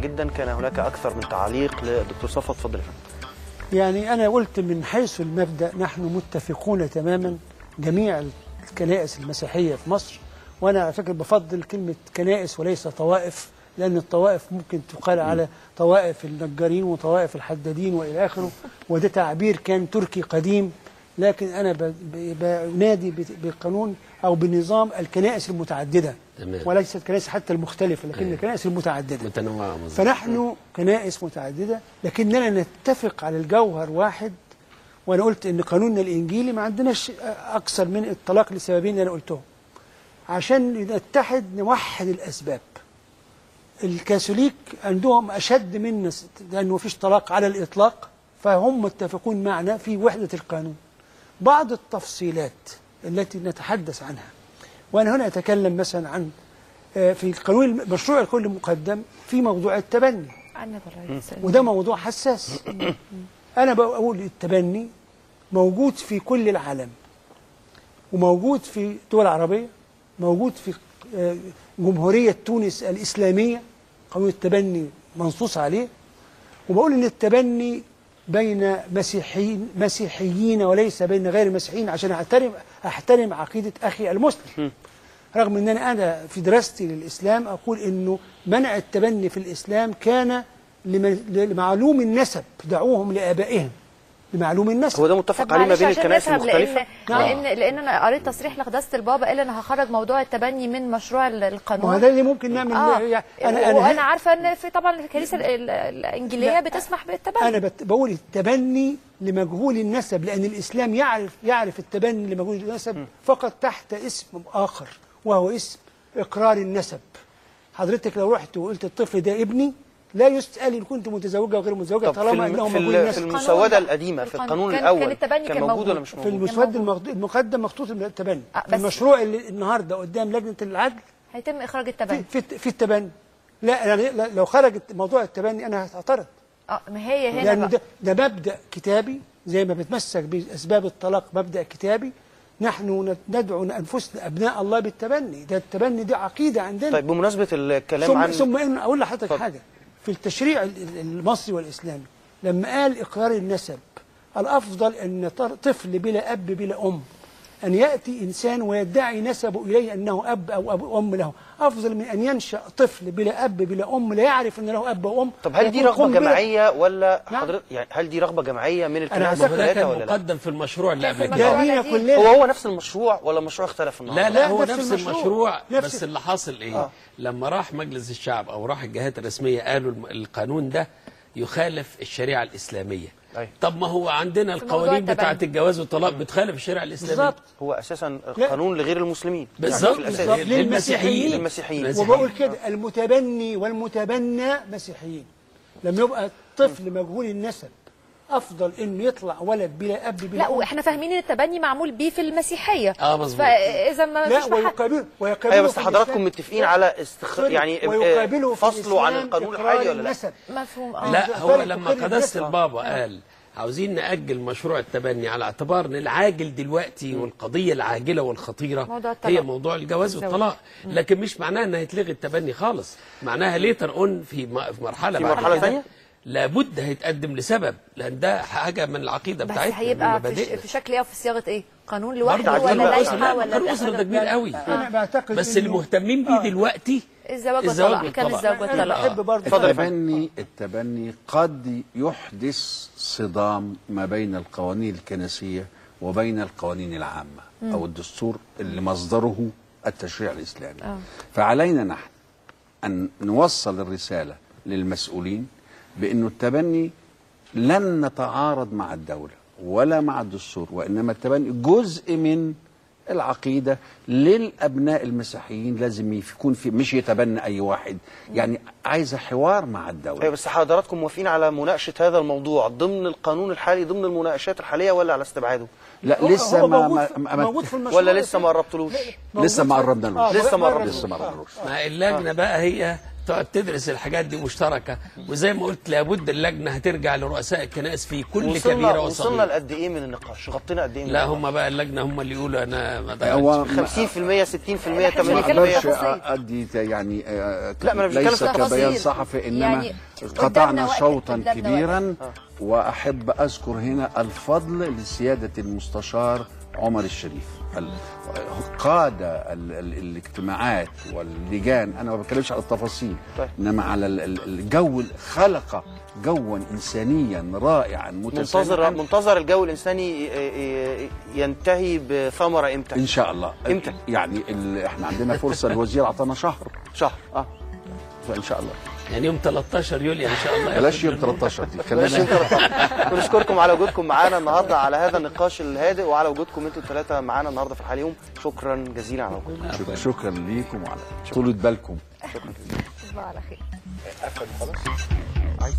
جدا. كان هناك أكثر من تعليق للدكتور صفوت، اتفضل يا فندم. يعني أنا قلت من حيث المبدأ نحن متفقون تماما جميع الكنائس المسيحية في مصر، وأنا على فكرة بفضل كلمة كنائس وليس طوائف، لأن الطوائف ممكن تقال على طوائف النجارين وطوائف الحدادين وإلى آخره، وده تعبير كان تركي قديم، لكن أنا بنادي بقانون أو بنظام الكنائس المتعددة، وليست الكنائس حتى المختلفة، لكن الكنائس المتعددة متنوعة. فنحن كنائس متعددة لكننا نتفق على الجوهر واحد. وأنا قلت إن قانوننا الإنجيلي ما عندناش أكثر من الطلاق لسببين اللي أنا قلتهم، عشان نتحد نوحد الأسباب. الكاثوليك عندهم أشد منا لأنه مفيش طلاق على الإطلاق، فهم متفقون معنا في وحدة القانون. بعض التفصيلات التي نتحدث عنها، وأنا هنا أتكلم مثلا عن في القانون مشروع القانون المقدم في موضوع التبني، وده موضوع حساس. أنا بقول التبني موجود في كل العالم، وموجود في دول عربية، موجود في جمهورية تونس الإسلامية، قانون التبني منصوص عليه. وبقول إن التبني بين مسيحيين وليس بين غير المسيحيين، عشان أحترم عقيدة أخي المسلم. رغم أن أنا في دراستي للإسلام أقول إنه منع التبني في الإسلام كان لمعلوم النسب، دعوهم لآبائهم لمعلوم النسب. هو ده متفق عليه ما بين الكنائس المختلفة؟ لأن أنا قريت تصريح لقداسة البابا قال أنا هخرج موضوع التبني من مشروع القانون. وهذا اللي ممكن نعمل. أنا عارفة أن في طبعا الكنيسة الإنجيلية بتسمح بالتبني. أنا بقول التبني لمجهول النسب، لأن الإسلام يعرف التبني لمجهول النسب فقط تحت اسم آخر، وهو اسم إقرار النسب. حضرتك لو رحت وقلت الطفل ده ابني، لا يسأل إن كنت متزوجة وغير متزوجة طالما أنه موجود النسب. في المسودة القديمة في القانون الأول كان موجود ولا مش موجود؟ في المسودة المقدم مخطوط التبني. في المشروع اللي النهارده قدام لجنة العدل هيتم إخراج التبني. في التبني لا، لو خرج موضوع التبني أنا هعترض. ما هي هنا لأنه ده مبدأ كتابي، زي ما بتمسك بأسباب الطلاق مبدأ كتابي. نحن ندعو أنفسنا أبناء الله بالتبني، ده التبني دي عقيدة عندنا. طيب بمناسبة الكلام عن ثم أقول لحضرتك حاجة في التشريع المصري والإسلامي، لما قال إقرار النسب، الأفضل أن طفل بلا أب بلا أم، أن يأتي إنسان ويدعي نسبه إليه أنه أب أو أب أم له، أفضل من أن ينشأ طفل بلا أب بلا أم لا يعرف أن له أب وأم. طب هل دي رغبة جماعية ولا حضرتك يعني هل دي رغبة جماعية من الكنائس الثلاثة ولا لا؟ مقدم في المشروع اللي قبل كده. هو نفس المشروع ولا المشروع اختلف النهارده؟ لا هو نفس المشروع، بس اللي حاصل إيه؟ لما راح مجلس الشعب أو راح الجهات الرسمية قالوا القانون ده يخالف الشريعة الإسلامية. أي. طب ما هو عندنا القوانين بتاعة الجواز والطلاق بتخالف الشريعة الإسلامية. بالظبط. هو أساسا قانون لغير المسلمين. بالظبط، يعني للمسيحيين. للمسيحيين. وبقول كده المتبني والمتبنى مسيحيين. لما يبقى طفل مجهول النسب أفضل إنه يطلع ولد بلا أب بلا لا، وإحنا فاهمين إن التبني معمول بيه في المسيحية. مظبوط. فإذا ما فيش ويقابله. أيوة، بس حضراتكم متفقين على يعني فصله عن القانون الحالي ولا لا؟ مفهوم. لا، هو لما قداسة البابا قال عاوزين نأجل مشروع التبني على اعتبار ان العاجل دلوقتي والقضية العاجلة والخطيرة هي موضوع الجواز والطلاق، لكن مش معناها ان هيتلغي التبني خالص، معناها later on في مرحلة في مرحلة ثانية لابد هيتقدم لسبب، لان ده حاجة من العقيدة بتاعتنا. بس هيبقى في شكل ايه وفي صياغة ايه؟ قانون لوحده ولا لائحة ولا قانون اسره؟ ده كبير قوي. انا بعتقد بس اللي مهتمين بيه دلوقتي الزواج والطلاق، احكام الزواج والطلاق. التبني قد يحدث صدام ما بين القوانين الكنسيه وبين القوانين العامة او الدستور اللي مصدره التشريع الاسلامي. فعلينا نحن ان نوصل الرسالة للمسؤولين بأنه التبني لن نتعارض مع الدولة ولا مع الدستور، وإنما التبني جزء من العقيدة للأبناء المسيحيين، لازم يكون في، مش يتبنى أي واحد، يعني عايزة حوار مع الدولة. أيوة، بس حضراتكم موافقين على مناقشة هذا الموضوع ضمن القانون الحالي، ضمن المناقشات الحالية، ولا على استبعاده؟ لا، لسه ما موجود في المشروع ولا لسه ما قربتلوش؟ لسه ما قربنالوش. لسه ما قربنالوش. ما اللجنة بقى هي تقعد تدرس الحاجات دي مشتركة. وزي ما قلت لابد اللجنة هترجع لرؤساء الكنائس في كل كبيرة وصغيره. وصلنا لقد ايه من النقاش؟ غطينا قد ايه من لا هم بقى اللجنة هم اللي يقولوا. انا ما 50% 60% 80%. ما اقدرش ادي يعني لا ما انا مش بتكلم ليس كبيان صحفي، انما يعني قطعنا شوطا كبيرا. واحب اذكر هنا الفضل لسياده المستشار عمر الشريف، قاد الاجتماعات واللجان. انا ما بتكلمش على التفاصيل، طيب. انما على الجو، خلق جوا انسانيا رائعا متسامحا. منتظر الجو الانساني ينتهي بثمره امتى؟ ان شاء الله. امتى؟ يعني احنا عندنا فرصة، الوزير اعطانا شهر. فان شاء الله يعني يوم 13 يوليو ان شاء الله. بلاش يوم 13 دي، خلينا يوم 13. ونشكركم على وجودكم معانا النهارده على هذا النقاش الهادئ، وعلى وجودكم انتوا الثلاثة معانا النهارده في الحلقة اليوم. شكرا جزيلا على وجودكم. شكرا ليكم وعلى طولة بالكم. شكرا جزيلا. تصبحوا على خير. قفل خلاص. عايز.